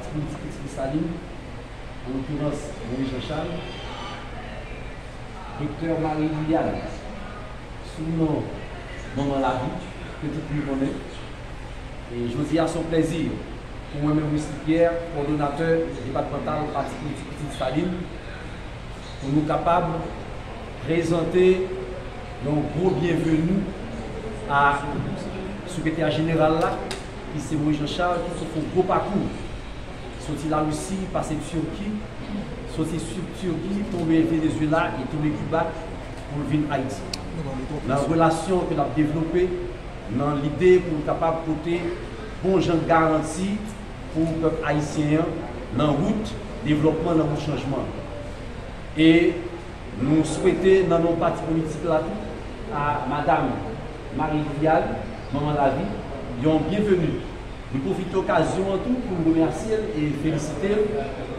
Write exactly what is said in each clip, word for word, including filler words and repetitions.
Politik Pitit Desalin, an lokerans Moyiz Jan Chal, Doktè Marie Liliane, sou non Manman Lavi, ke tout moun konnen. E jodi a, se yon plèzi pou mwen menm, Wesley Pierre, kowòdonatè depatmantal Pati Politik Pitit Desalin, pou nou kapab prezante yon gwo byenveni a sekretè jeneral la, ki se Moyiz Jan Chal, ki sot fè yon gwo pakou. Soti Larisi, pase Tiki, soti sou Tiki, tonbe Venezuela e tonbe Kiba pou l vin Ayiti. Nan relasyon ke l ap devlope, nan lide pou l kapab pote bon jan garanti pou pèp ayisyen an nan wout devlòpman, nan wout chanjman. E nou swete, nan non pati politik la tou, a Madam Marie Liliane, Manman Lavi, yon byenveni. Nou pwofite okazyon an tou pou n remèsye l e felisite l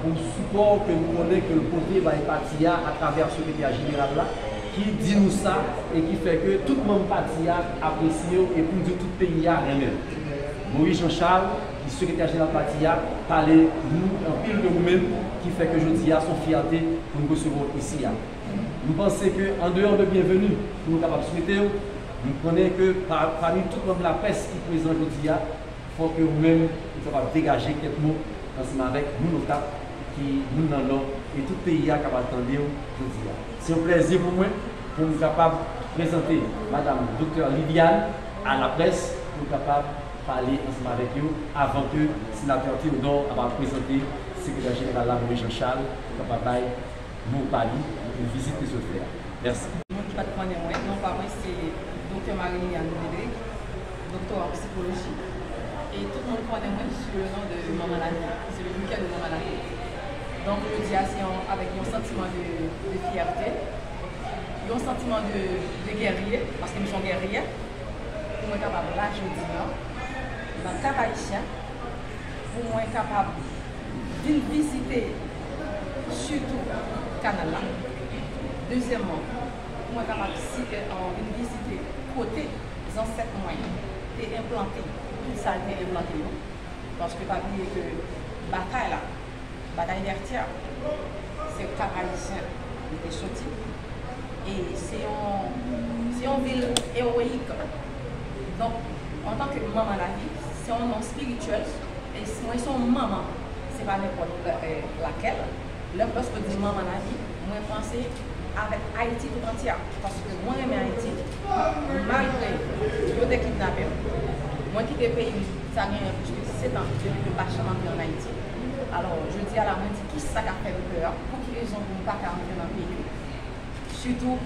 pou sipò ke nou konnen ke l pote bay pati a atravè sekretè jeneral la, ki di nou sa e ki fè ke tout manm pati a apresye w e pou n di w tout peyi a renmen l. Moyiz Jan Chal, ki sekretè jeneral pati a, pale nou anpil de ou menm, ki fè ke jodi a se yon fyète pou n resevwa w isi a. Nou panse ke andeyò de byenveni pou nou kapab swete w, nou konnen ke pa, pami tout manm laprès ki prezan jodi a, fòk ou menm ou kapab degaje kèk mo ansanm avèk moun Okap, ki moun nan Nò, e tout peyi a kapab tande w jodi a. Se yon plèzi pou mwen pou m kapab prezante Madam Doktè Liliane a laprès pou l kapab pale ansanm avèk yo avan ke Senatè Théodore ap al prezante Sekretè Jeneral la, Moyiz Jan Chal, pou kapab bay mo pa li pou vizit ke sot fè a. Mèsi. Moun ki pa t konnen mwen, non pa mwen se Doktè Marie Liliane Rodrigue, doktè an psikoloji. E tout moun konnen mwen sou le non de Manman Lavi, se le bouquet de Manman Lavi. Donk, jodi a, se yon, avèk yon santiman de, de fyète, yon santiman de, de gèrye, paske m se yon gèrye, pou mwen kapab la jodi a, nan Kap Ayisyen, pou mwen kapab vin vizite sitou kanal la. Dezyèmman, pou mwen kapab si, eh, vin vizite kote zansèt mwen te enplante tout sa l te enplante yo. Paske pa bliye ke batay la, batay Vètyè, se Kap Ayisyen li te soti. E se yon, se yon vil ewoyik. Donk, antanke Manman Lavi, se yon non espirityèl. E si mwen se yon manman, se pa nenpòt, eh, lakèl. Lè, lòske w di Manman Lavi, mwen panse avèk Ayiti tout antyè. Paske mwen renmen Ayiti, malgre yo te kidnape m, mwen kite peyi m, sa genyen plis ke sèt an depi ke m pa janm antre ann Ayiti. Alò, jodi a la, mwen di, kisa k ap fè m pè a? Pou ki rezon pou m pa ka antre nan peyi m? Sitou,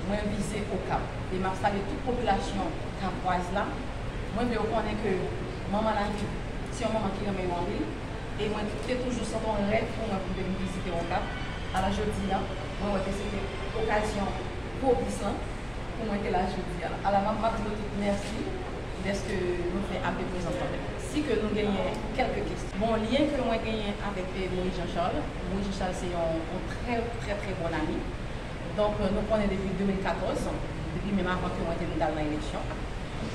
mwen vize Okap. E m ap salye tout popilasyon kapwaz la. Mwen vle yo konnen ke Manman Lavi, se yon manman ki renmen yo anpil. E mwen te toujou sete yon rèv pou mwen pou m te vin vizite Okap. Alò, jodi a, mwen wè ke se te okazyon pwopis lan pou mwen te la jodi a. Alò, m ap, m ap di nou tout mèsi dèske nou fè ak de prezans lan. Si ke nou genyen kèlke kesyon. Bon, lyen ke mwen genyen avèk, eh, Moïse Jean Charles, Moïse Jean Charles se yon, yon trè, trè, trè bon ami. Donk, nou konnen depi de mil katòz, depi menm avan ke mwen te vin t al nan eleksyon.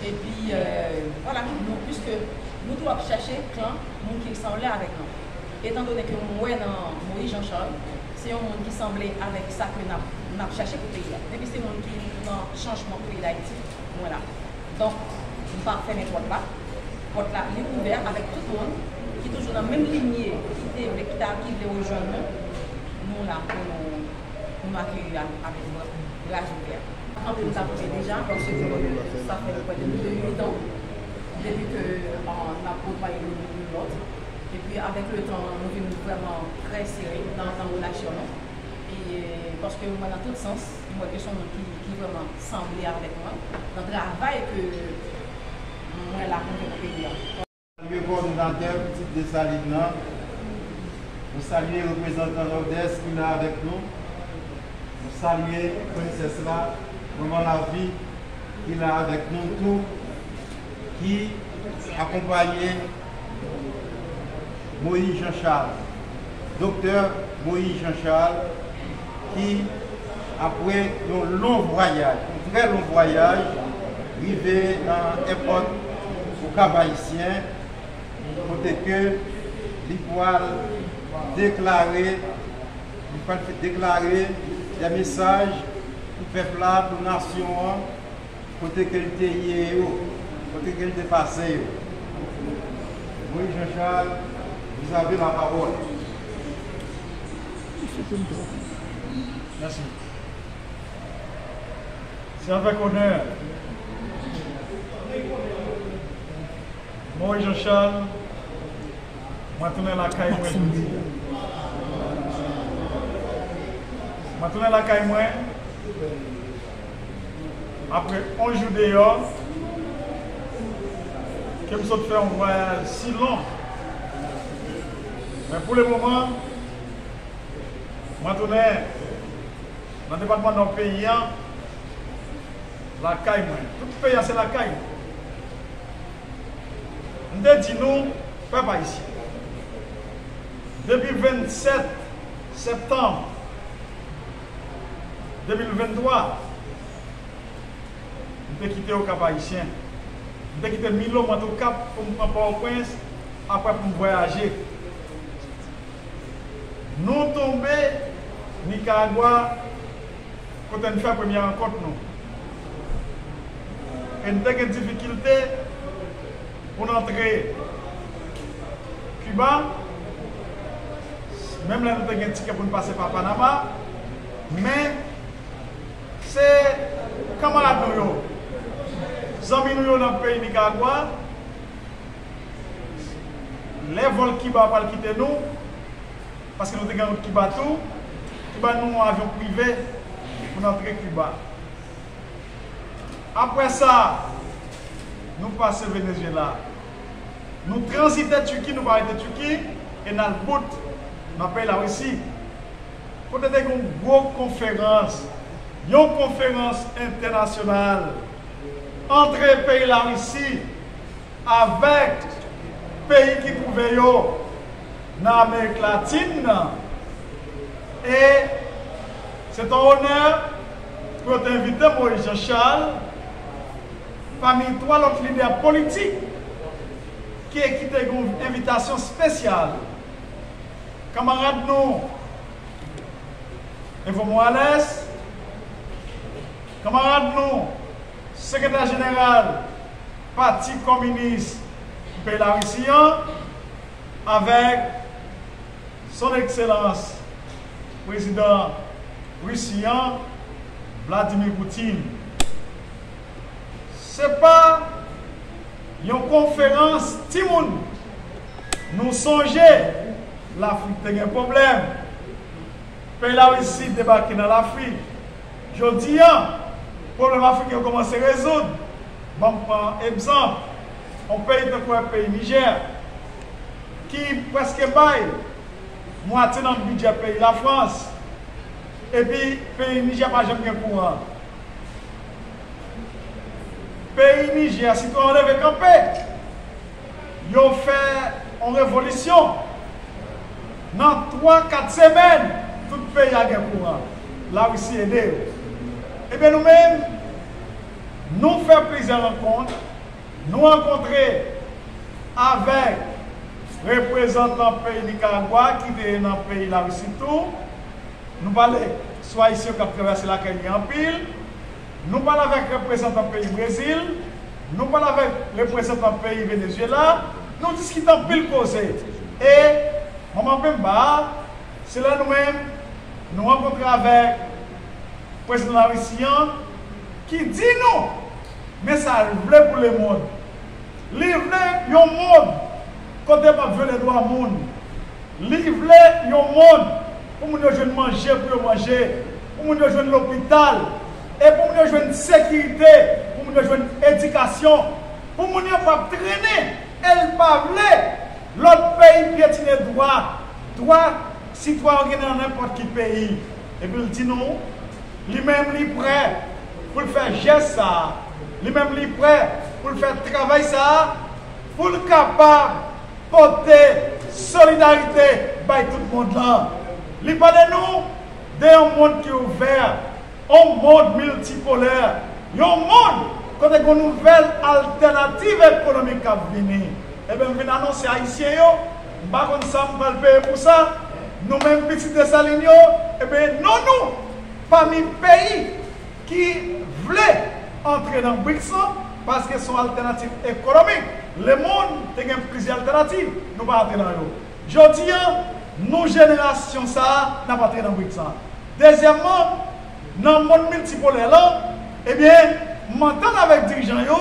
Epi, eh, vwala, nou, piske nou tou ap chèche klan, moun ki sanble avèk nou. Etandone ke mwen wè nan Moïse Jean Charles, se yon moun ki sanble avèk sa ke n ap, n ap chèche pou peyi a. Depi se moun ki nan chanjman pou peyi Dayiti, mwen la. Donk, m pa fèmen pòt la. Pòt la, li ouvè avèk tout moun ki toujou nan menm linye, ki te vle, ki ta, ki vle rejwenn nou. Nou la pou nou, pou nou akeyi a avèk bra, bra ouvè. Anpil m ta koute deja, paske sa fè prè de uit an depi ke, euh, n ap konpaye youn lòt. Epi, avèk le tan, nou vin vrèman trè sere nan, nan relasyon nou. E, paske mwen, nan tout sans, m wè ke se yon moun ki, ki vrèman sanble avèk mwen nan travay ke mwen la pou m fè pou peyi a. Salye kowòdonatè Pitit Desalin nan. Nou salye reprezantan Nòdès ki la avèk nou. Nou salye prensès la, Manman Lavi, ki la avèk nou tou, ki akonpaye Moïse Jean Charles, Doktè Moïse Jean Charles, ki, apre yon lon vwayaj, yon trè lon vwayaj, rive nan èpòt Okap Ayisyen, kote ke Li pral deklare, li pral fè deklare de mesaj pou pèp la, pou nasyon an, kote ke l te ye yo, kote ke l te pase yo. Moïse Jean Charles, vous avez la parole. Merci. C'est avec honneur. Moïse Jean Charles, mwen tounen lakay mwen jodi a. Mwen tounen lakay mwen apre yon jou deyò ke m sot fè yon vwayaj si long. Men pou le moman, mwen tounen nan depatman Nò peyi an, lakay mwen. Tout peyi a se lakay mwen. M te di nou, pèp ayisyen, depi vennsèt septanm de mil venntwa, m te kite Okap Ayisyen. M te kite Milo, m antre Okap pou m pran Pòtoprens, apre pou m vwayaje. Nou tonbe Nikaragwa, kote n fè premye rankont nou. E n te gen difikilte pou n antre Kiba, menm lè nou te gen tikè pou n pase pa Panama, men se kanmarad nou yo, zanmi nou yo nan peyi Nikaragwa, lè vòl Kiba pral kite nou, paske nou te gen wout Kiba tou, Kiba nou yon avyon prive pou n antre Kiba. Apre sa, nou pase Venezuela. Nou tranzite Tiki, nou pa rete Tiki, e n al bout nan peyi Larisi. Kote te gen yon gwo konferans, yon konferans entènasyonal antre peyi Larisi avèk peyi ki twouve yo nan Amerik Latin nan. E se te yon onè pou yo te envite Moïse Jean Charles pami twa lòt lidè politik ki, ki te gen yon envitasyon espesyal. Kanmarad nou Evo Morales, kanmarad nou, sekretè jeneral Pati Kominis peyi Larisi an, avèk Son Ekselans Prezidan Risi an, Vladimir Putin. Se pa yon konferans timoun. Nou sonje, Lafrik te gen pwoblèm. Peyi Larisi debake nan Lafrik. Jodi a, pwoblèm Afrik yo kòmanse rezoud. Ban m pran egzanp, yon peyi tankou peyi Nijè, ki prèske bay mwatye nan bidjè peyi Lafrans, epi peyi Nijè pa janm gen kouran. Peyi Nijè, sitwayen yo leve kanpe. Yo fè yon revolisyon. Nan twa, kat semèn, tout peyi a gen kouran. Larisi ede yo. Ebyen, nou menm, nou fè plizyè rankont. Nou rankontre avèk reprezantan peyi Nikaragwa ki te nan peyi Larisi tou. Nou pale sou Ayisyen k ap travèse lakay li anpil. Nou pale avèk reprezantan peyi Brezil. Nou pale avèk reprezantan peyi Venezuela. Nou diskite anpil koze. E Manman Pemba, se lè nou menm, nou rankontre avèk prezidan Larisi an, ki di nou, men sa l vle pou lemonn. Li vle yon mond kote p ap vyole dwa moun. Li vle yon mond pou moun yo jwenn manje pou yo manje, pou moun yo jwenn lopital, e pou moun yo jwenn sekirite, pou moun yo jwenn edikasyon, pou moun yo p ap trennen, e l pa vle lòt peyi pyetine dwa, dwa sitwayen yo gen nan nenpòt ki peyi. Epi l di nou, li menm li prè pou l fè jès sa a. Li menm li prè pou l fè travay sa a, pou l kapab pote solidarite bay tout mond lan. Li pale nou de yon mond ki ouvè, yon mond miltipolè, yon mond kote gen yon nouvèl altènativ ekonomik k ap vini. Ebyen, m vin anonse Ayisyen yo, M pa konn sa m pral peye pou sa. Nou menm pitit Desalin yo, ebyen, non nou pami peyi ki vle antre nan briks lan, paske se yon altènativ ekonomik. Lemonn te gen plizyè altènativ, nou pa antre nan yo. Jodi a, nou jenerasyon sa a, n ap antre nan briks lan. Dezyèmman, nan monn miltipolè lan, ebyen, m antann avèk dirijan yo,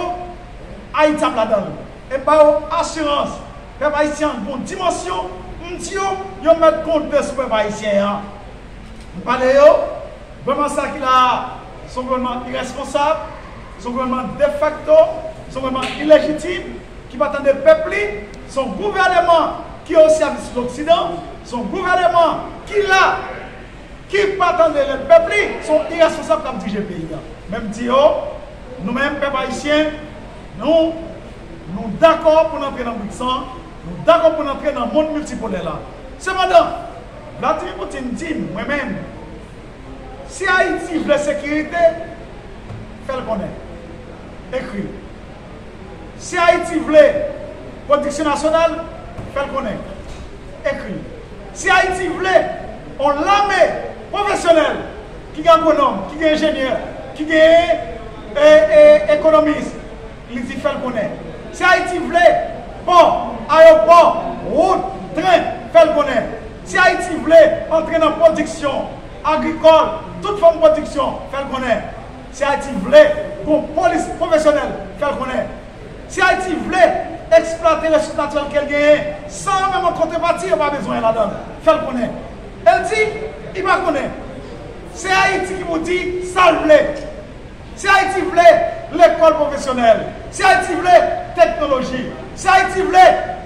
Ayiti ap ladan l. E m ba yo asirans, pèp ayisyen an gon dimansyon, m di yo, yo mèt konte sou pèp ayisyen an. M pale yo, gouvènman sa ki la a, se yon gouvènman irèsponsab, se yon gouvènman defakto, se yon gouvènman ilejitim, ki pa tande pèp li, se yon gouvèneman ki o sèvis Loksidan, se yon gouvèneman ki la, ki pa tande lèd pèp li, se yon irèsponsab k ap dirije peyi a. Men m di yo, nou menm pèp ayisyen, nou, nou dakò pou n antre nan briks lan, nou dakò pou n antre nan monn miltipolè la. Sepandan, Vladimir Putin di m, mwen menm, si Ayiti vle sekirite, fè l konnen. Ekri l. Si Ayiti vle pwodiksyon nasyonal, fè l konnen. Ekri l. Si Ayiti vle yon lame pwofesyonèl, ki gen agwonòm, ki gen enjenyè, ki gen e, e, ekonomis, li di fè l konnen. Si Ayiti vle pò, ayewopò, wout, tren, fè l konnen. Si Ayiti vle antre nan pwodiksyon agrikòl, tout fòm pwodiksyon, fè l konnen. Si Ayiti vle gon polis pwofesyonèl, fè l konnen. Si Ayiti vle eksplwate resous natirèl ke l genyen, san yo menm an kontrepati, yo pa bezwen ladan l, fè l konnen. E l di, li pa konnen. Se Ayiti ki pou di sa l vle. Si Ayiti vle lekòl pwofesyonèl, si Ayiti vle teknoloji, si Ayiti vle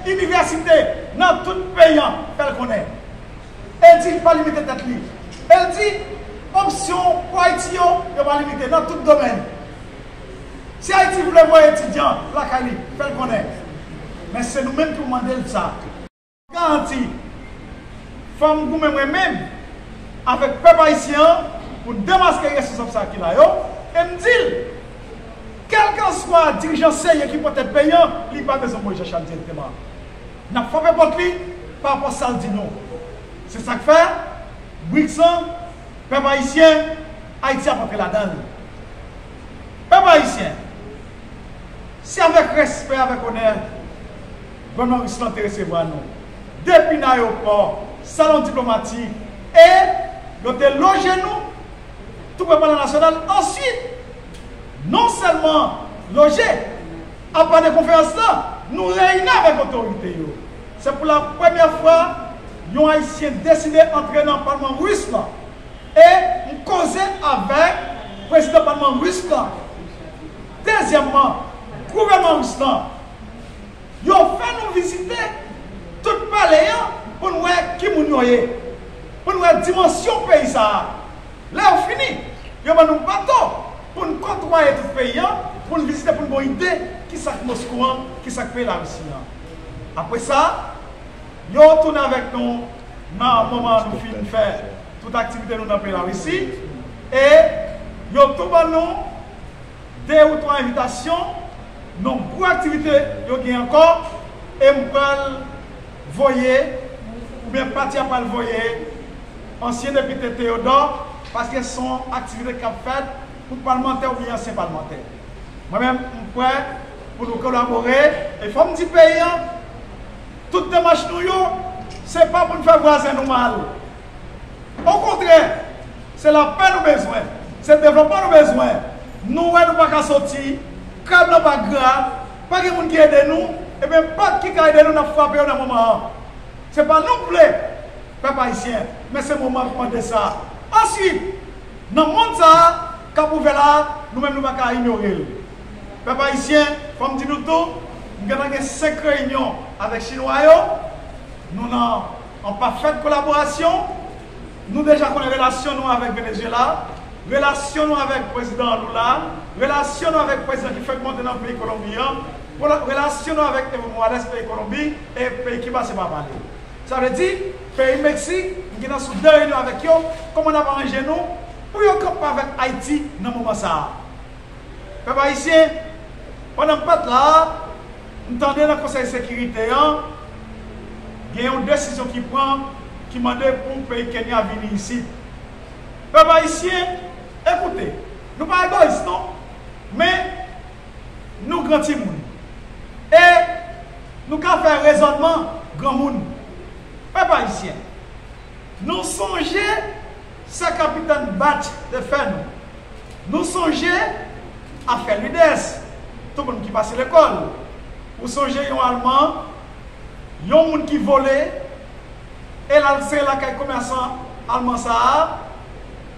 inivèsite nan tout peyi an, fè l konnen. E l di li pa limite tèt li. E l di opsyon pou Ayiti yo, yo pa limite nan tout domèn. Si Ayiti vle voye etidyan lakay li, fè l konnen. Men se nou menm ki pou mande l sa. Garanti, fò m goumen mwen menm avèk pèp ayisyen an pou n demaske responsab sa ki la yo, e m di l, kèlkanswa dirijan serye ki pran tèt peyi an, li pa bezwen voye Jean Charles dirèkteman. N ap frape pòt li pa rapò sa l di nou. Se sa k fè, briks lan, pèp ayisyen, Ayiti ap antre ladan l. Pèp ayisyen, se avèk respè, avèk onè, gouvènman ris lan te resevwa nou. Depi nan ayewopò, salon diplomatik, e yo te loje nou tou pre Palè Nasyonal. Answit, non sèlman loje, apa de konferans lan, nou reyini avèk otorite yo. Se pou la premyè fwa, yon Ayisyen deside antre nan palman ris lan. E m koze avèk prezidan palman ris lan. Dezyèmman, gouvènman ris lan, yo fè nou vizite tout palè an pou n wè ki moun yo ye, pou n wè dimansyon peyi sa a. Lè yo fini, yo ban nou bato pou n kotwaye tout peyi an, pou n vizite, pou n gen yon ide ki sa k Moskou an, ki sa k peyi Larisi an. Apre sa, yo tounen avèk nou nan moman nou fin fè tout aktivite nou nan peyi Larisi, e yo tou ban nou de ou twa envitasyon nan gwo aktivite yo gen ankò, e m pral voye, oubyen pati a pral voye ansyen depite Teyodò, paske se yon aktivite k ap fèt pou palmantè oubyen ansyen palmantè. Mwen menm, m prè pou nou kolabore, e fò m di peyi an, tout demach nou yo, se pa pou n fè vwazen nou mal. Okontrè, se lapè nou bezwen, se devlopman nou bezwen. Nou wè nou pa ka soti, krab lan pa gra, pa gen moun ki ede nou, ebyen, pòt ki ka ede nou, n ap frape yo nan moman an. Se pa nou k vle, pèp ayisyen, men se moman k mande sa. Answit, nan mond sa a k ap ouvè la a, nou menm nou pa ka inyore l. Pèp ayisyen, fò m di nou tou, m gentan gen senk reyinyon avèk Chinwa yo. Nou nan an pafèt kolaborasyon. Nou deja konnen relasyon nou avèk Venezuela, relasyon nou avèk prezidan Lula, relasyon nou avèk prezidan ki fèk monte nan peyi Kolonbi an, relasyon nou avèk Evo Morales, peyi Kolonbi, e peyi Kiba, se pa pale. Sa vle di, peyi Meksik, m gentan sou de reyinyon avèk yo, kòman n ap aranje nou pou yo kanpe avèk Ayiti nan moman sa a. Pèp ayisyen, pandan m pa t la a, m tande nan Konsèy Sekirite an, Gen yon desizyon ki pran, ki mande pou peyi Kenya vini isit. Pèp ayisyen, ekoute, nou pa egoyis non, men nou gran timoun. E nou ka fè rezònman granmoun. Pèp ayisyen, nou sonje sa kapitèn Batch te fè nou. Nou sonje afè Ludès, tout moun ki pase lekòl. Ou sonje yon Alman, yon moun ki vole, e l al sere lakay komèsan Alman sa a,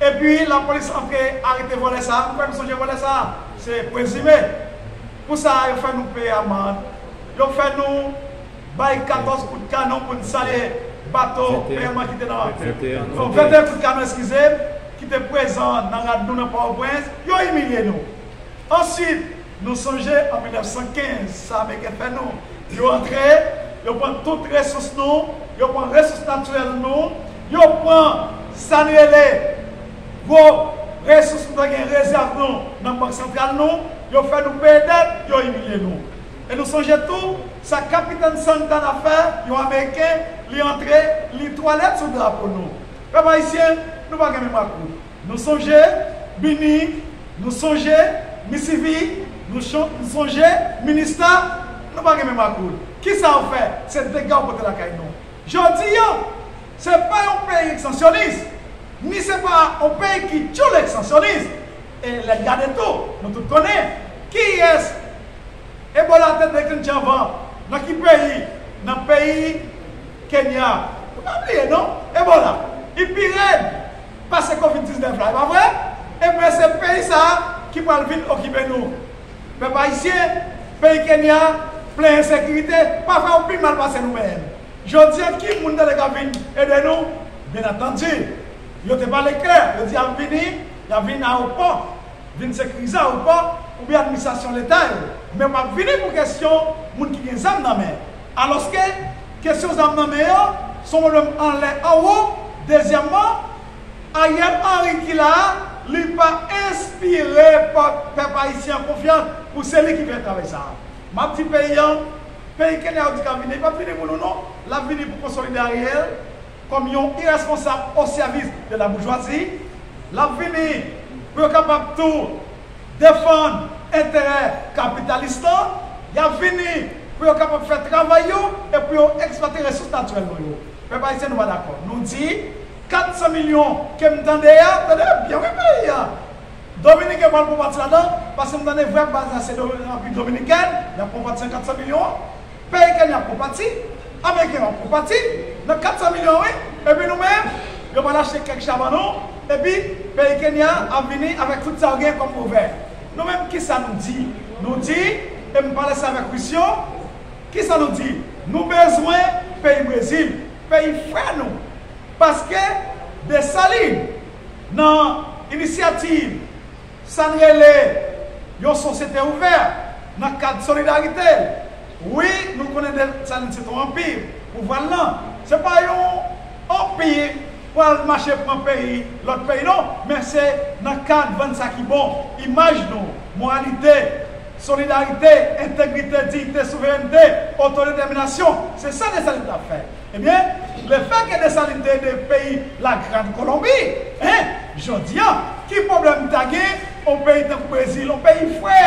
epi lapolis antre arete vòlè sa a. M kwè m sonje vòlè sa a, se prezime. Pou sa a, yo fè nou peye amann, yo fè nou bay katòz kout kanon pou n salye bato P M an ki te nan, non, venteyen kout kanon, eskize m, ki te prezan nan rad nou nan Pòtoprens, yo imilye nou. Answit, nou sonje an mil nèf san kenz, sa Ameriken fè nou. Yo antre, yo pran tout resous nou, yo pran resous natirèl nou, yo pran sa n rele gwo resous nou te gen, rezèv nou nan bank santral nou, yo fè nou peye dèt, yo imilye nou. E nou sonje tou, sa kapitèn Santana fè, yon Ameriken, li antre, li twalèt sou drapo nou. Pèp ayisyen, nou pa gen menm akout. Nou sonje Bini, nou sonje Misivi, nou cho- nou sonje Minista, nou pa gen menm akout. Kisa yo fè? Se dega yo pote lakay nou. Jodi a, se pa yon peyi ekstansyonis, ni se pa yon peyi ki tchoul ekstansyonis. E lè n gade tou, nou tout konnen kiyès Ebola te deklanche anvan. Nan ki peyi? Nan peyi Kenya. Nou pa bliye non, Ebola, li pi rèd pase kovid diznèf la, e pa vre? Ebyen, se peyi sa a ki pral vin okipe nou. Pèp ayisyen, peyi Kenya plen ensekirite, pafwa yo pi mal pase nou menm. Jodi a, ki moun tande k ap vin ede nou? Byen antandi, yo te pale klè, yo di y ap vini, y ap vin ayewopò, vin sekirize ayewopò, oubyen administrasyon leta yo. Men yo p ap vini pou kesyon moun ki gen zam nan men. Alòske, kesyon zam nan men yo, se yon pwoblèm anlè anwo. Dezyèmman, Ariel Henry ki la a, li pa enspire pèp, pèp ayisyen an konfyans pou se li ki fè travay sa a. M ap di peyi an, peyi Kenya yo di k ap vini, li p ap vini pou nou non. L ap vini pou konsolide Ariel kòm yon iresponsab o sèvis de la boujwazi. L ap vini pou yo kapab tou defann enterè kapitalis lan. Y ap vini pou yo kapab fè travay yo e pou yo eksplwate resous natirèl nou yo. Pèp ayisyen, nou pa dakò. Nou di, kat san milyon ke m tande a, tande byen wi peyi a. Dominiken pral pran pati ladan, paske m tande vrè baz la se do- Repiblik Dominikèn, y ap pran pati nan kat san milyon an. Peyi Kenya ap pran pati, Ameriken ap pran pati nan kat san milyon an, wi. Epi nou menm, yo pral achte kèk cha ban nou, epi peyi Kenya ap vini avèk tout sa yo gen kòm pwovèb. Nou menm, kisa nou di? Nou di, e m pale sa avèk Christian, kisa nou di? Nou bezwen peyi Brezil, peyi frè nou. Paske Desalin, nan inisyativ sa n rele yon sosyete ouvè nan kad solidarite l. Wi, nou konnen Desalin se te yon anpi, pouvwa l lan, se pa yon anpi pou al mache pran peyi, lòt peyi non, men se nan kad vann sa ki bon, imaj nou, moralite, solidarite, entegrite, diyite, souverènte, otodetèminasyon, se sa Desalin t ap fè. Ebyen, lefètke Desalin te ede peyi Lagrand Kolonbi, en, jodi a, ki pwoblèm ta gen yon peyi tankou Brezil, yon peyi frè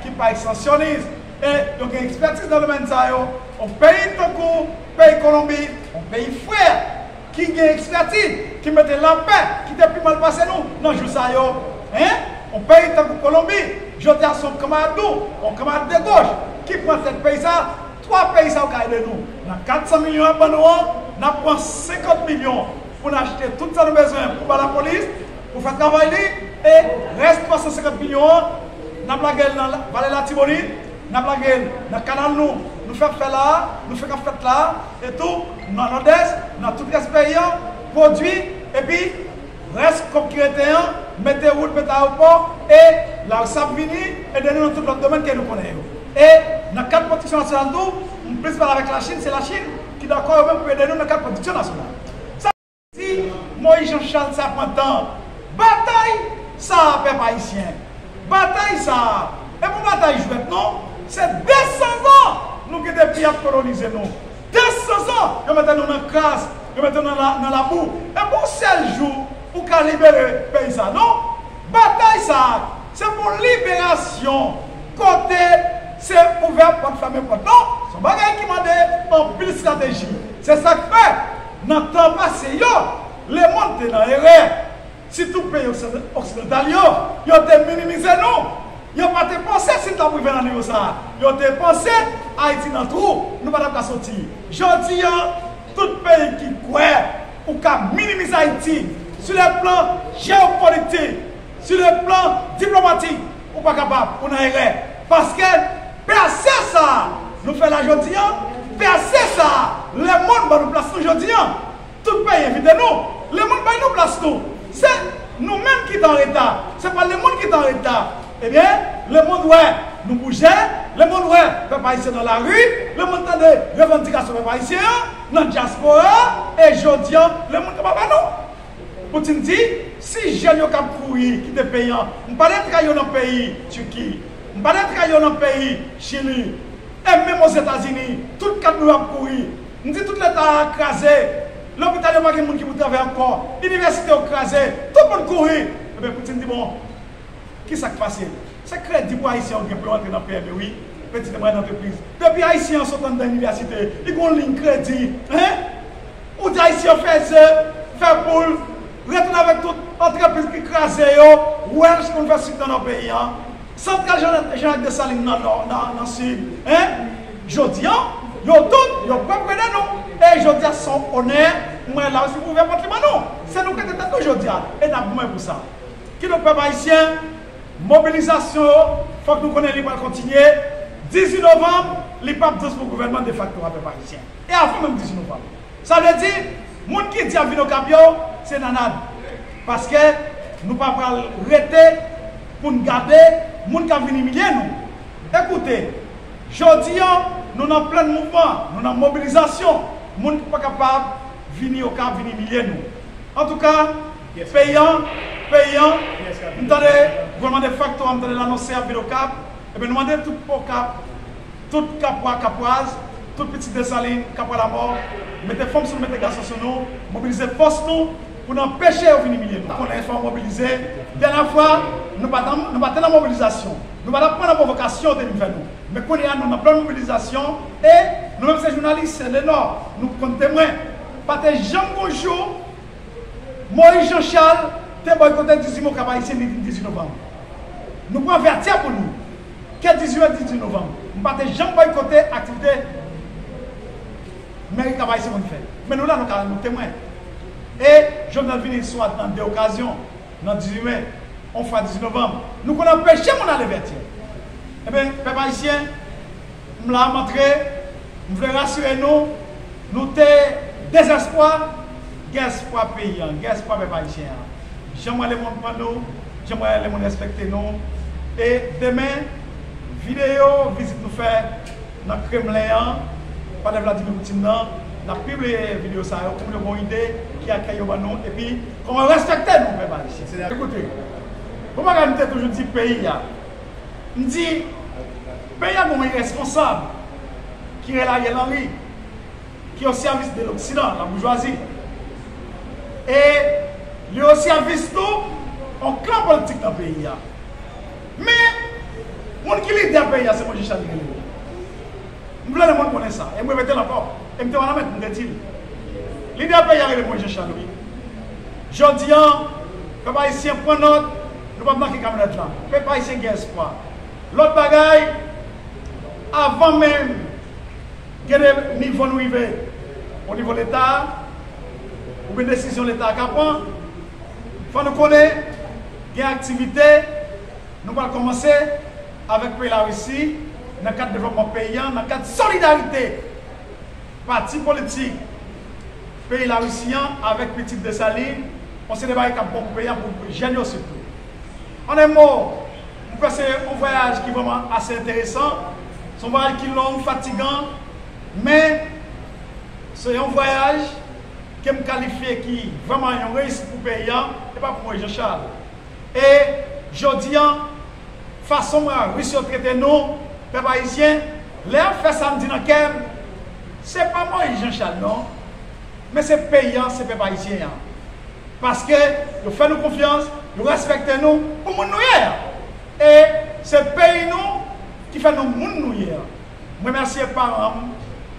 ki pa ekstansyonis, e yo gen ekspètiz nan domèn sa yo, yon peyi tankou peyi Kolonbi, yon peyi frè ki gen ekspètiz, ki mete lapè, ki te pi mal pase nou nan jou sa yo, en, yon peyi tankou Kolonbi, jodi a se yon kanmarad nou, yon kanmarad de goch, ki pran tèt peyi sa, twa peyi sa yo ka ede nou. Nan kat san milyon y ap ban nou an, n ap pran senkant milyon pou n achte tout sa nou bezwen pou ba lapolis, pou fè travay li, e rès twa san senkant milyon an, n ap lage l nan la- Vale Latibonit, n ap lage l nan kanal nou, nou fèk fè la a, nou fèk ap fèt la a, e tou nan Nòdès, nan tout rès peyi an, pwodui, epi rès kòb ki rete an, mete wout, mete ayewopò, e lari sa ap vini, ede nou nan tout lòt domèn ke nou konnen yo. E nan kad pwodiksyon nasyonal tou, m plis pale avèk Lachin, se Lachin ki dakò yo menm pou ede nou nan kad pwodiksyon nasyonal. Sa di, Moyiz Jan Chal sa pran tan. Batay sa a, pèp ayisyen, batay sa a, e pa batay jwèt non, se de san zan nou gen depi y ap kolonize nou. Desizan, yo mete nou nan kras, yo mete nou nan, nan labou. E pou sèl jou ou ka libere peyi sa, non? Batay sa, se pou liberasyon, kote se ouvè pòt, fèmen pòt, non? Se yon bagay ki mande anpil estrateji. Se sa k fè, nan tan pase yo, lemonn te nan erè. Sitou peyi oksidan-, oksidantal yo, yo te minimize nou. Yo pa te panse si n t ap rive nan nivo sa a. Yo te panse Ayiti nan twou, nou pa t ap ka soti. Jodi a, tout peyi ki kwè ou ka minimize Ayiti, sou le plan jewopolitik, sou le plan diplomatik, ou pa kapab, ou nan erè. Paske pèse sa a nou fè la jodi a, pèse sa a, lemonn ban nou plas nou jodi a. Tout peyi envite nou. Lemonn bay nou plas tou. Se nou menm ki t an reta. Se pa lemonn ki t an reta. Ebyen, lemonn wè nou bouje. Lemonn wè pèp ayisyen nan lari. Lemonn tande revandikasyon pèp ayisyen an nan dyaspora. E jodi a, lemonn kanpe avè nou. Putin di, si jèn yo k ap kouri kite peyi an, m pa detrayi yo nan peyi Tiki, m pa detrayi yo nan peyi Chili, e menm Ozetazini, tout kad nou yo ap kouri. M di tout leta a kraze, lopital yo pa gen moun ki pou travay ankò, inivèsite yo kraze, tout moun kouri. Ebyen, Putin di, bon, kisa k pase? Se kredi pou Ayisyen yo gen pou yo antre nan P M E, wi. Petite et moyenne entreprise. Depi Ayisyen an sot anndan inivèsite, li gen yon liy kredi, hein? Ou di Ayisyen an fè ze, fè poul, retounen avèk tout antrepriz ki kraze yo, Welch konn fè sik nan peyi an, santral Jean, Jean Jacques Dessalines nan nò, nan, nan sid, hein? Jodi an, yo tout, yo pwòp rele nou. E jodi a, se yon onè, mwen la, se pou ouvè pòt li ban nou. Se nou k rete tèt nou jodi a, e n ap goumen pou sa. Kidonk, pèp ayisyen, mobilizasyon yo, fòk nou konnen li pral kontinye. Dizuit novanm, li p ap jis pou gouvènman defakto a, pèp ayisyen. E avan menm dizuit novanm. Sa vle di, moun ki di y ap vin Okap yo, se nanad. Paske nou pa pral rete pou n gade moun k ap vin imilye nou. Ekoute, jodi a, nou nan plen mouvman, nou nan mobilizasyon. Moun ki pa kapab vini Okap vin imilye nou. Antouka, peyi an, peyi an, m tande gouvènman defakto a, m tande l anonse y ap vin Okap. Ebyen, nou mande tout Okap, tout Kapwa, Kapwaz, tout pitit Desalin, Kapwa Lamò, mete fanm sou nou, mete gason sou nou, mobilize fòs nou pou n anpeche yo vin imilye nou. Konnen fò w mobilize. Dènyè fwa, nou pa t, nou pa t nan mobilizasyon. Nou pa t ap pran nan pwovokasyon yo te vin fè nou. Men kounye a, nou nan plen mobilizasyon e nou menm se jounalis, se Lenò, nou konn temwen. Pa te janm gon jou Moyiz Jan Chal te bòykote dizuit me Okap Ayisyen, li vin dizuit novanm. Nou pran Vètyè pou nou. Ke dizuit me, dizuit novanm. M pa te janm bòykote aktivite mèri Okap Ayisyen konn fè. Men nou la, nou ka, nou temwen. E Jovenel vini swa nan de okazyon, nan dizuit me, yon fwa dizuit novanm. Nou konn anpeche moun ale Vètyè. Ebyen, pèp ayisyen, m la, m antre, m vle rasire nou, nou te dezespwa, gen espwa peyi an, gen espwa pèp ayisyen an. Jan m wè lemonn pran nou, jan m wè lemonn respekte nou. E demen, videyo vizit nou fè nan Kremlen an, pandan Vladimir Putin nan, n ap pibliye videyo sa yo pou moun yo gen yon ide ki akèy yo ban nou, epi kòman yo respekte nou, pèp ayisyen. Ekoute, bon bagay m te toujou di peyi a, m di, peyi a gen yon iresponsab ki rele Ariel Henry, ki o sèvis de Loksidan, la boujwazi. E li o sèvis tou yon klan politik nan peyi a. Men, moun ki lidè peyi a, se Moyiz Jan Chal ki rele l. M vle lemonn konnen sa, e m repete l ankò, e m te wè nan mèt, m te di l. Lidè peyi a rele Moyiz Jan Chal, wi. Jodi an, pèp ayisyen pran nòt, nou p ap manke kamyonèt la. Pèp ayisyen gen espwa. Lòt bagay, avan menm gen de nivo nou rive, o nivo Leta a, oubyen desizyon Leta a ka pran, fò nou konnen gen aktivite nou pral kòmanse avèk peyi Larisi nan kad devlòpman peyi a, nan kad solidarite pati politik peyi Larisi an avèk pitit Desalin, yon seri de bagay k ap bon pou peyi a, pou jèn yo sitou. An en mo, m kwè se yon vwayaj ki vrèman ase enteresan, se yon vwayaj ki long, fatigan, men se yon vwayaj ke m kalifye ki vrèman yon reyisit pou peyi a, e pa pou Moyiz Jan Chal. E jodi an, fason mwen Ris yo trete nou, pèp ayisyen, lè y ap fè sa, m di nan kè m, Se pa Moyiz Janchal non, men se peyi an, se pèp ayisyen an. Paske yo fè nou konfyans, yo respekte nou pou moun nou ye a. E se peyi nou ki fè nou moun nou ye a. Mwen remèsye paran m,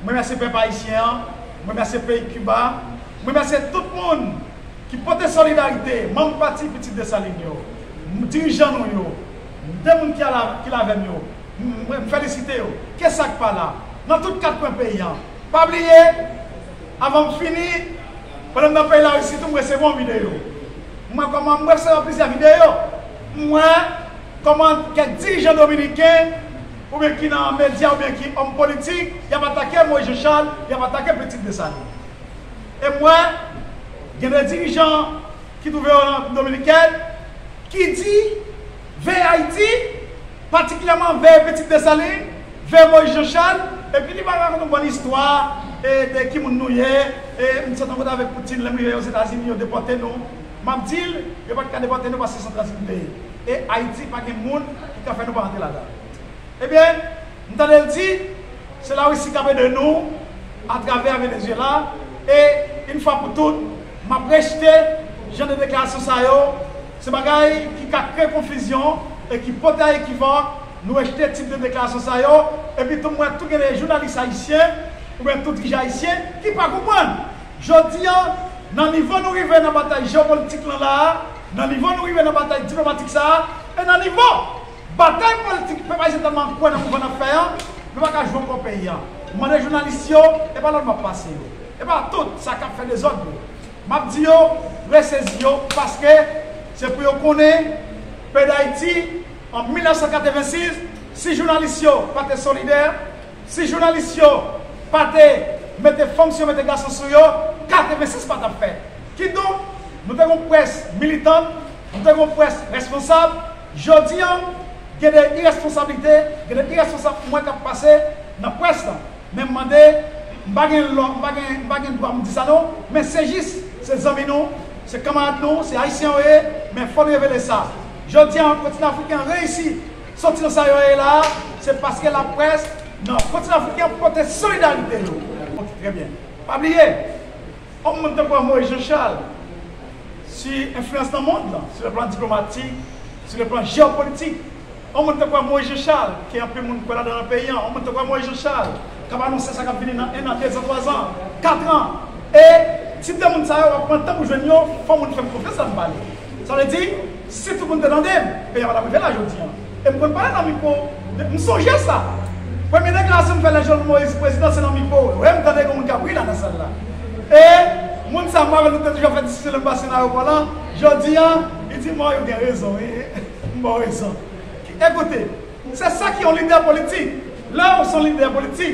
mwen remèsye pèp ayisyen an, mwen remèsye peyi Kiba, mwen remèsye tout moun ki pote solidarite, manm pati Pitit Desalin yo, dirijan nou yo, de moun ki al-, ki l avè m yo, m-, mwen felisite yo. Ke sa k pa la, nan tout kat kwen peyi an. Pa bliye, avan m fini, pandan m nan peyi Larisi tou, m resevwa yon videyo. M wè kòman, m resevwa plizyè videyo. M wè kòman kèk dirijan dominiken, oubyen ki nan medya, oubyen ki òm politik, y ap atake Moyiz Janchal, y ap atake Pitit Desalin. E m wè, gen de dirijan ki twouve yo nan Repiblik Dominikèn, ki di, veye Ayiti, patikilyèman veye Pitit Desalin, veye Moyiz Janchal, epi li pa rakonte yon bòn istwa, e, de ki moun nou ye, e, m sot rankontre avèk Poutine, lè m rive Ozetazini, yo depòte nou. M ap di l, yo pa t ka depòte nou paske se yon tranzit nou te ye. E Ayiti pa gen moun ki ka fè nou pa rantre ladan l. Ebyen, m tande l di, se Larisi k ap ede nou atravè Venezuela, e yon fwa pou tout, m ap rejte jan de deklarasyon sa yo, se bagay ki ka kreye konfizyon e ki pote a ekivòk, nou rejte tip de deklarasyon sa yo, epi tou m wè tou gen de jounalis ayisyen, oubyen tou dirijan ayisyen, ki pa konprann. Jodi a, nan nivo nou rive nan batay jewopolitik lan la a, nan nivo nou rive nan batay diplomatik sa a, e nan nivo batay politik pèp ayisyen tèlman kwè nan mouvman n ap fè an, nou pa ka jwe ankò peyi an. M mande jounalis yo, e pa lòt m ap pase yo. E pa tout sa k ap fè dezòd yo. M ap di yo, resezi yo, paske se pou yo konnen, peyi Dayiti, an mil nèf san katrevensis, si jounalis yo pa te solidè, si jounalis yo pa te mete fanm sou yo, mete gason sou yo, katrevensis pa t ap fèt. Kidonk, nou te gen yon près militant, nou te gen yon près responsab. Jodi a, gen de iresponsablite, gen de iresponsab pou mwen k ap pase nan près lan. Men m mande, m pa gen lò, m pa gen, m pa gen dwa m di sa non, men se jis, se zanmi nou, se kanmarad nou, se ayisyen yo ye, men fò n revele sa. Jodi a, kontinan afriken an reyisi soti nan sa yo ye la a, se paske laprès nan kontinan afriken an pote solidarite yo. Trè byen. Pa bliye, yon moun tankou Moyiz Janchal, si enfliyans nan mond lan, sou le plan diplomatik, sou le plan jewopolitik, yon moun tankou Moyiz Janchal, ke anpil moun kwè ladan nan peyi an, yon moun tankou Moyiz Janchal, k ap anonse sa k ap vini nan en an, de zan, twa zan, kat an. E tip de moun sa yo, w ap pran tan pou jwenn yo, fò moun fè m konfyans lè m pale. Sa vle di, si tout moun te tande m, peyi a pa t ap rive la jodi a. E m konn pale nan mikwo, m sonje sa. Premye deklarasyon m fè lè Jovenel Moïse prezidan, se nan mikwo. Wi, m tande gen moun k ap ri la nan sal la. E moun sa, m avè l, nou te toujou fè diskisyon lè m pase nan ayewopò lan. Jodi a, li di, "Mò, ou gen rezon, wi." M ba w rezon. Ekoute, se sa ki yon lidè politik. Lè w se yon lidè politik,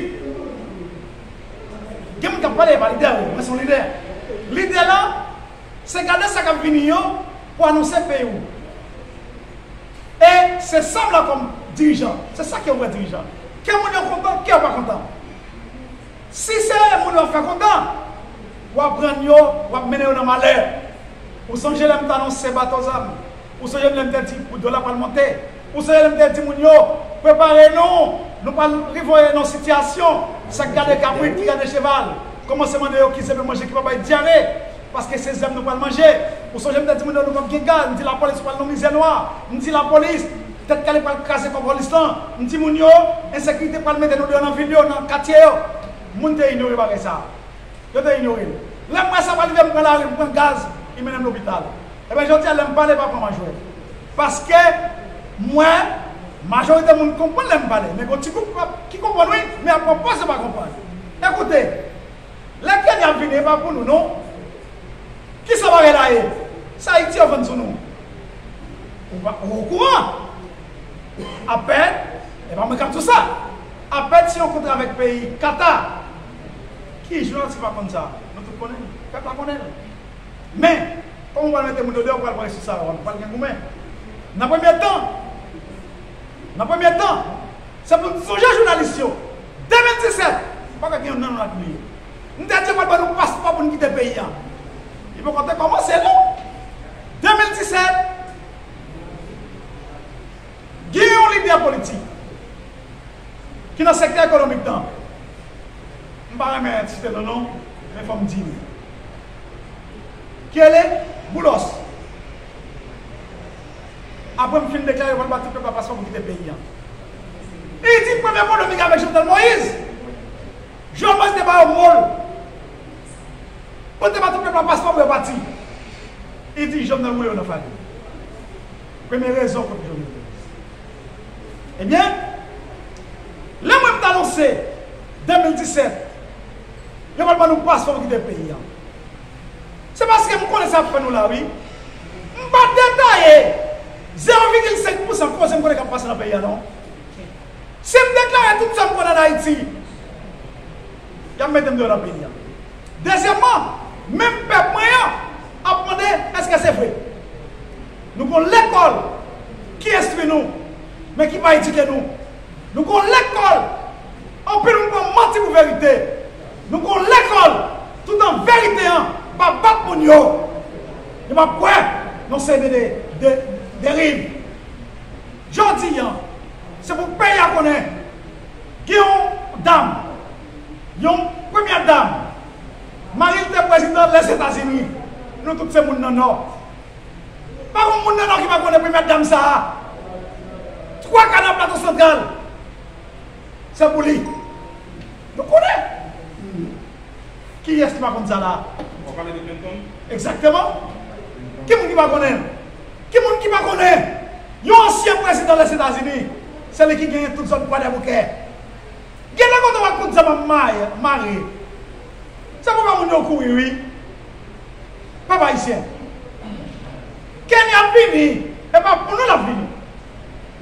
gen moun k ap pale, e pa lidè, wi, mwen se yon lidè. Lidè la, se gade sa k ap vini yo pou anonse peyi w. E se sa m la kòm dirijan. Se sa ki yon vrè dirijan. Kè moun yo kontan, kè yo pa kontan. Si se moun yo ap fè kontan, w ap rann yo, w ap mennen yo nan malè. Ou sonje lè m t anonse bato zam? Ou sonje lè m te di pou dola pral monte? Ou sonje lè m te di moun yo, prepare nou, nou pral rive nan sitiyasyon, sa k gade kabrit, ki gade cheval, kòmanse mande yo ki ze pou manje, ki pa bay dyare, paske se zam nou pral manje. Ou sonje m te di moun yo, nou p ap gen gaz, m di lapolis pral nan mizè nwa, m di lapolis, Tèt Kale pral kraze kòkòlis lan, m di moun yo, ensekirite pral mete nou deyò nan vil yo, nan katye yo. Moun te inyore bagay sa a. Yo te inyore l. Lè m wè sa pral rive, m pran lari, m pran gaz, li mennen m lopital. Ebyen, jodi a, lè m pale, pa pran m a jwèt. Paske m wè majorite moun konprann lè m pale. Men gen yon ti gwoup k ap, ki konprann, wi, men ap pran pòz yo pa konprann. Ekoute, lè Kenya ap vini, e pa pou nou, non. Kisa bagay la ye? Se Ayiti yo vann sou nou. Ou pa, ou okouran? Apèd, e pa mwen k ap di w sa. Apèd se yon kontra avèk peyi Kata. Ki jounalis ki pa konn sa? Nou tout konnen l. Pèp la konnen l. Men, kòman w pral mete moun yo deyò, w pral pran resous sa yo, w pral gen goumen. Nan premye tan, nan premye tan, se pou n sonje jounalis yo. De mil disèt, pa ka gen youn nan nou la k bliye. M te di yo pral ban nou paspò pou n kite peyi a. Li poko te kòmanse non. De mil disèt, gen yon lidè politik ki nan sektè ekonomik lan. M Pa renmen site non non, men fò m di li. Ki rele Boulos. Apre m fin deklare yo pral ba tout pèp la paspò pou kite peyi a. Li di premye pwoblèm li gen avèk Jovenel Moïse. Jovenel Moïse te ba yo mo l. Pou te ba tout pèp la paspò pou yo pati. Li di Jovenel woule yo nan fali. Premye rezon kont Jovenel Moïse. Ebyen, lè mwen m t anonse de mil disèt, yo pral ban nou paspò pou kite peyi a. Se paske m konnen sa ap fè nou la, wi. M pa detaye zewo vigil senk pousan koze m konnen k ap pase nan peyi a, non. Si m deklare tout sa m konnen ann Ayiti, y ap mete m deyò nan peyi a. Dezyèmman, menm pèp mwen an ap mande èske se vre. Nou gon lekòl ki enstwi nou, men ki pa edike nou. Nou gon lekòl, anpil moun pran manti pou verite. Nou gon lekòl, toutan verite an pa bat moun yo. Yo pa kwè nan seri de, de, de deriv. Jodi a, se pou peyi a konnen gen yon dam, yon premyè dam, mari l te prezidan Lèzetazini. Nou tout se moun nan Nò. Pa gen moun nan Nò ki pa konnen premyè dam sa a. Twa ka nan Plato Santral. Se pou li. Nou konnen. Kiyès ki pa konn sa la? Ou pale de Clinton? Egzakteman. Ki moun ki pa konnen? Ki moun ki pa konnen? Yon ansyen prezidan Lèzetazini, se li ki genyen tout zòn Kwadèboukè. Gen nan kote w ap kout zam ap maye, mare. Se pou pa moun yo kouri, wi. Pèp ayisyen. Kenya ap vini, e pa pou nou l ap vini.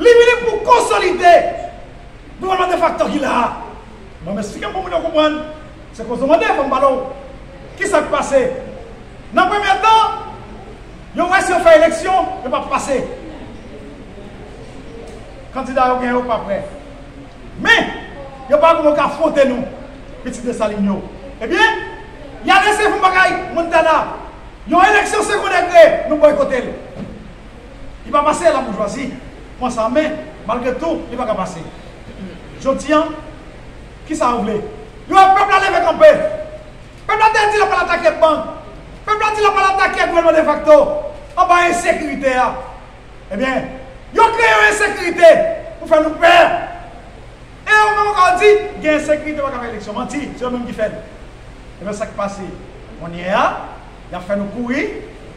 Li vini pou konsolide gouvènman defakto ki la a. Bon, m eksplike pou moun yo konprann. Se koze w mande, fò m pale w. Kisa k pase? Nan premye tan, yo wè si yo fè eleksyon, yo p ap pase. Kandida yo genyen yo pa prè. Men, yo pa konn ka afwonte nou, pitit Desalin yo. Ebyen, y al eseye fè yon bagay Montana. Yon eleksyon segon degre, nou bòykote l. Li pa pase la boujwazi pran sa an men, malgre tou, li pa ka pase. Jodi a, kisa yo vle? Yo wè pèp la leve kanpe. Pèp la te di l ap al atake bank. Pèp la di l ap al atake gouvènman defakto anba ensekirite a. Ebyen, yo kreye yon ensekirite pou fè nou pè. E yo menm ankò di, gen ensekirite, pa ka fè eleksyon. Manti, se yo menm ki fè l. Ebyen, sa k pase? Kounye a, y ap fè nou kouri.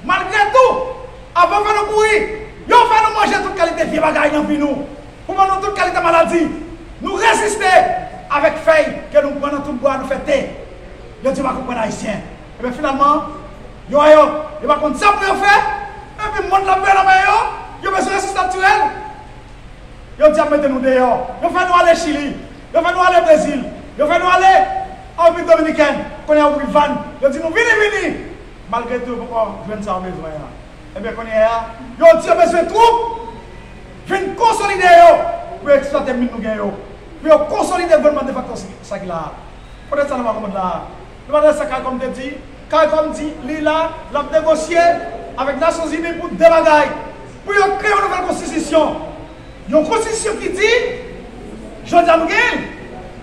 Malgre tou, avan fè nou kouri, yo fè nou manje tout kalite vye bagay nan vi nou. Pou ban nou tout kalite maladi. Nou reziste avèk fèy ke nou pran nan tout bwa, nou fè te. Yo di yo pa konprann Ayisyen. Ebyen, finalman, yo wè yo, yo pa konn sa pou yo fè. Epi mond lan pè nan men yo, yo bezwen resous natirèl. Yo di y ap mete nou deyò. Yo fè nou ale Chili. Yo fè nou ale Brezil. Yo fè nou ale an Repiblik Dominikèn. Kounye a, yo ouvri vàn. Yo di nou vini, vini. Malgre tou, yo poko jwenn sa yo bezwen an. Ebyen, kounye a, yo di yo bezwen twoup vin konsolide yo pou yo eksplwate min nou gen yo. Pou yo konsolide gouvènman defakto sa ki la a. Poutèt sa nou pa konprann la a. Nou pa tande sa CARICOM te di? CARICOM di li la, l ap negosye avèk Nasyonzini pou de bagay. Pou yo kreye yon nouvèl konstitisyon. Yon konstitisyon ki di, jodi a nou genyen l,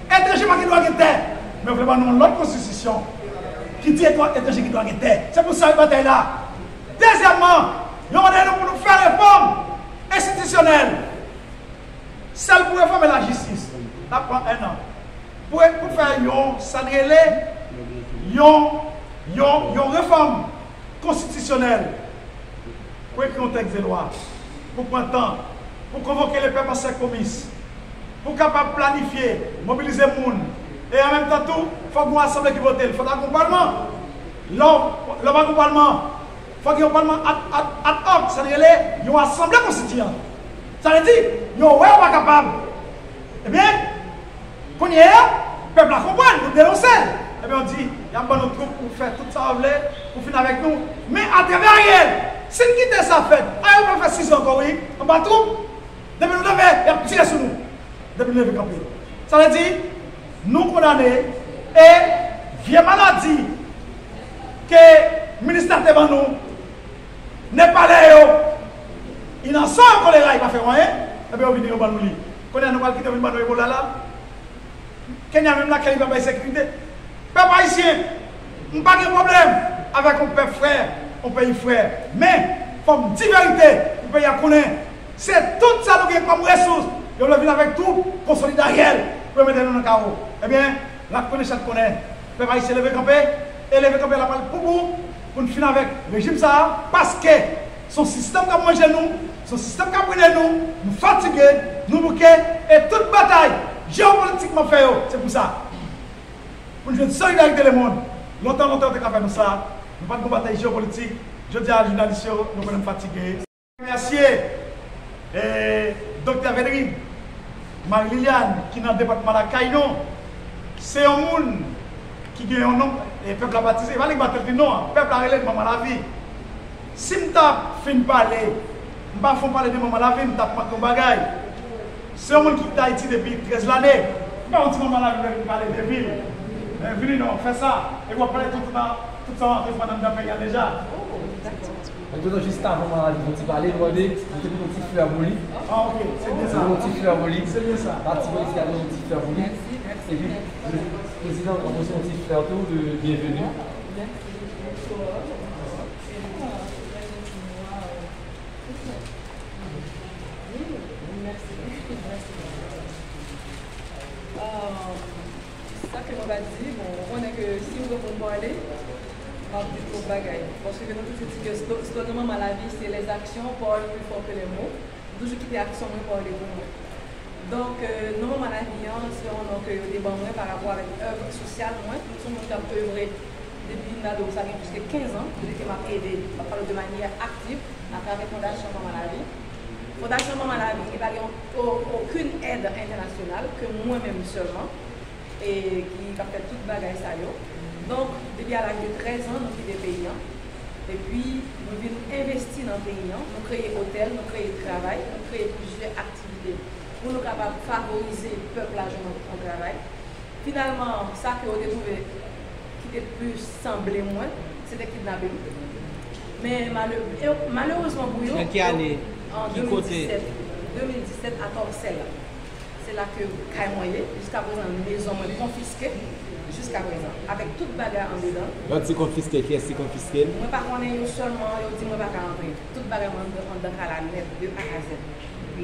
etranje pa gen dwa gen tè. Men yo vle ban nou yon lòt konstitisyon ki di etwa-, etranje gen dwa gen tè. Se pou sa yo batay la. Dezyèmman, yo mande nou pou nou fè refòm enstitisyonèl. Sèl pou refòme lajistis, l ap pran ennan. Pou, pou fè yon, sa n rele, yon, yon, yon refòm konstitisyonèl, pou ekri yon tèks de lwa, pou pran tan, pou konvoke lepèp an sèk komis, pou kapab planifye, mobilize moun, e an menm tan tou, fòk gen yon asanble ki vote l, fòk ta gen yon palman. Lè w, lè w pa gen yon palman, fòk gen yon palman ad, ad, ad hoc, sa n rele yon asanble konstitiyan. Sa vle di, yo wè yo pa kapab. Ebyen, kounye a, pèp la konprann, nou denonse l. Ebyen, yo di, y ap ban nou twoup pou fè tout sa yo vle, pou fin avèk nou. Men atravè Ariel, si n kite sa fèt, Ariel pral fè sizan ankò, wi, anba twoup. Depi nou leve, y ap tire sou nou. Depi nou leve kanpe. Sa vle di, nou kondane e vye maladi ke minis la te ban nou, Nepalè yo, inosan yo, kolera, yo pa fè anyen, ebyen yo vini yo ban nou li. Kounye a nou pral kite yo vin ban nou Ebola la. Kenya menm lakay li pa bay sekirite. Pèp ayisyen, m pa gen pwoblèm avèk yon pèp frè, yon peyi frè. Men, fò m di verite pou peyi a konnen, se tout sa nou gen kòm resous, yo vle vin avèk twoup konsolide Ariel pou yo mete nou nan kawo. Ebyen, n ap konnen chat konnen. Pèp ayisyen leve kanpe, e leve kanpe la pral pou bout pou n fin avèk rejim sa a, paske se yon sistèm k ap manje nou, se yon sistèm k ap bride nou, nou fatige, nou bouke, e tout batay jewopolitik m ap fè yo, se pou sa. Pou n jwenn solidarite lemonn. Lontan, lontan, yo te ka fè nou sa. Nou pa t gon batay jewopolitik. Jodi a, jounalis yo, nou konnen m fatige. Remèsye, eh, Doktè Védrine, Marie Liliane, ki nan depatman lakay nou. Se yon moun ki gen yon non, e pèp la batize. E pa li k ba tèt li non an. Pèp la rele l Manman Lavi. Si m t ap fin pale, m pa fon pale de Manman Lavi, m t ap manke yon bagay. Se yon moun ki kite Ayiti depi trèz lane. M pa yon ti manman lavi lè vin pale de vil. Men vini non, fè sa. Epi w ap pale tout, tout, tout sa w antre fè anndan peyi a deja. Antretan, jis avan manman lavi fè yon ti pale, nou mande, nou te pote yon ti flè pou li. Ah, ok, se byen sa. Nou te pote yon ti flè pou li. Se byen sa. Pati politik la te pote yon ti flè pou li. Epi, prezidan, nou pote yon ti flè tou de byenveni. Mèsi. Mèsi. Sa ke mwen va di, bon, ou konnen ke si m pran pou m pale, m ap di twòp bagay. Paske nou toujou di ke slo-, slogan Manman Lavi, se les actions parlent plus fort que les mots. M toujou kite aksyon mwen pale pou mwen. Donk, euh, non Manman Lavi an, se yon non ke yo te ban mwen pa rapò avèk èv sosyal mwen. M se yon moun k ap evre depi m ta di w sa gen plis ke kenz an, kote ke m ap ede, m ap pale de manyè aktif atravè Fondasyon Manman Lavi. Fondasyon Manman Lavi, li pa gen o-, okenn èd entènasyonal ke mwen menm sèlman, e ki, k ap fè tout bagay sa yo. Donk, depi a laj de trèz an, nou kite peyi an. Epi, nou vin envesti nan peyi an. Nou kreye otèl, nou kreye travay, nou kreye plizyè aktivite pou nou kapab favorize pèp la jwenn yon travay. Finalman, sa ke yo te twouve ki te plis sanble mwen, se te kidnape m. Men malè-, e, malerezman pou yo, Nan ki ane? An Ki kote? de mil disèt, de mil disèt a Tòsèl. Se la ke kay mwen ye. Jiska prezan, mezon mwen konfiske. Jiska prezan. Avèk tout bagay andedan. Lè w di konfiske, kiyès ki konfiske l? Mwen pa konnen yo sèlman, yo di mwen pa ka antre. Tout bagay mwen anndan, anndan kay la nèt, de A a Z.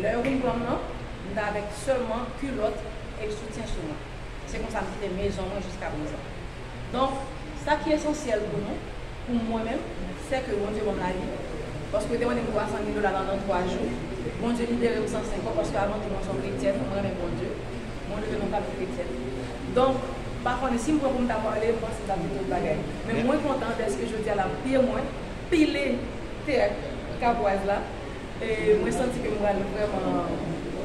Lè yo vin pran m nan, m t avèk sèlman kilòt e soutyen sou mwen. Se konsa m kite mezon mwen jiska prezan. Donk, sa ki esansyèl pou nou, pou mwen menm, se ke Bondye ban m lavi. Paske yo te mande m twa san mil dola nan, nan twa jou. Bondye libere m san senk an, paske avan tou mwen se yon kretyèn, mwen renmen Bondye. Mwen leve nan fanmi kretyèn. Donk, m pa konnen si m pran pou m ta pale, m panse m ta di twòp bagay. Men mwen kontan dèske jodi a la, pye mwen pile tè Kabwaz la. E mwen santi ke m pral vrèman,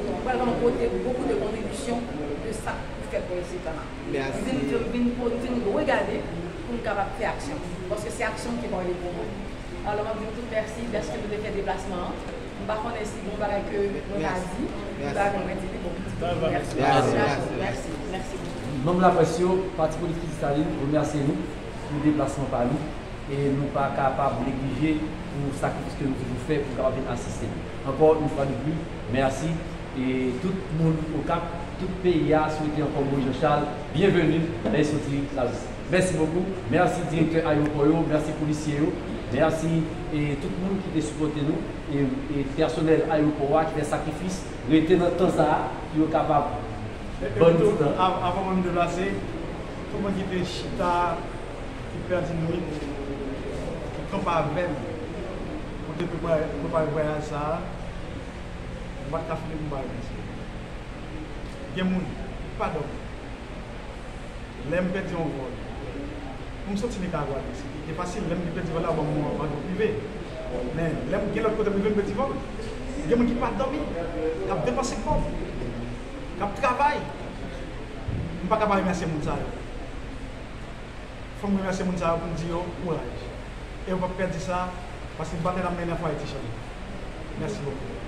m pral vrèman pote bokou de kontribisyon de sa k pou fèt pou reseptan an. Mèsi. M vin, m vin, m vin regade pou m kapab fè aksyon. Paske se aksyon ki pale pou mwen. Alò, m ap di nou tout mèsi dèske nou te fè deplasman an. M pa konnen si gon bagay ke mwen ka di, m pa gen mwen di li, bon, m di tout mèsi. Mèsi, mèsi, mèsi. Mèsi, mèsi, mèsi. Manm laprès yo, Pati Politik Kristalin remèsye nou pou deplasman pa nou. E nou pa kapab neglije pou sakrifis ke nou toujou fè pou kapab vin asiste nou. Encore une fois de plus, mèsi. E tout moun Okap, tout peyi a swete ankò Moïse Jean Charles byenveni lè l soti Larisi. Mèsi bokou. Mèsi direktè ayewopò yo, mèsi polisye yo, mèsi, e tout moun ki te sipòte nou, e, e pèsonèl ayewopò a ki fè sakrifis, rete nan tan sa a, pou yo kapab ban nou ti tan. Av-, avan mwen m deplase, tout moun ki te chita, ki pèdi nwit, ki kanpe avè m pou te prepare, prepare vwayaj sa a, m pa t ka fini pou m pa remèsye. Gen moun ki pa dòmi. Lè m pèdi yon vòl, m soti Nikaragua, se te fasil. Lè m pèdi vòl la, yo ban m yon avyon prive. Men lè m gen lòt kote m rive, m pèdi vòl. Gen moun ki pa dòmi, k ap depanse kòb, k ap travay. M pa ka pa remèsye moun sa yo. Fò m remèsye moun sa yo pou m di yo kouraj. E yo p ap pèdi sa, paske batay n ap mennen an fò Ayiti chanje. Mèsi bokou.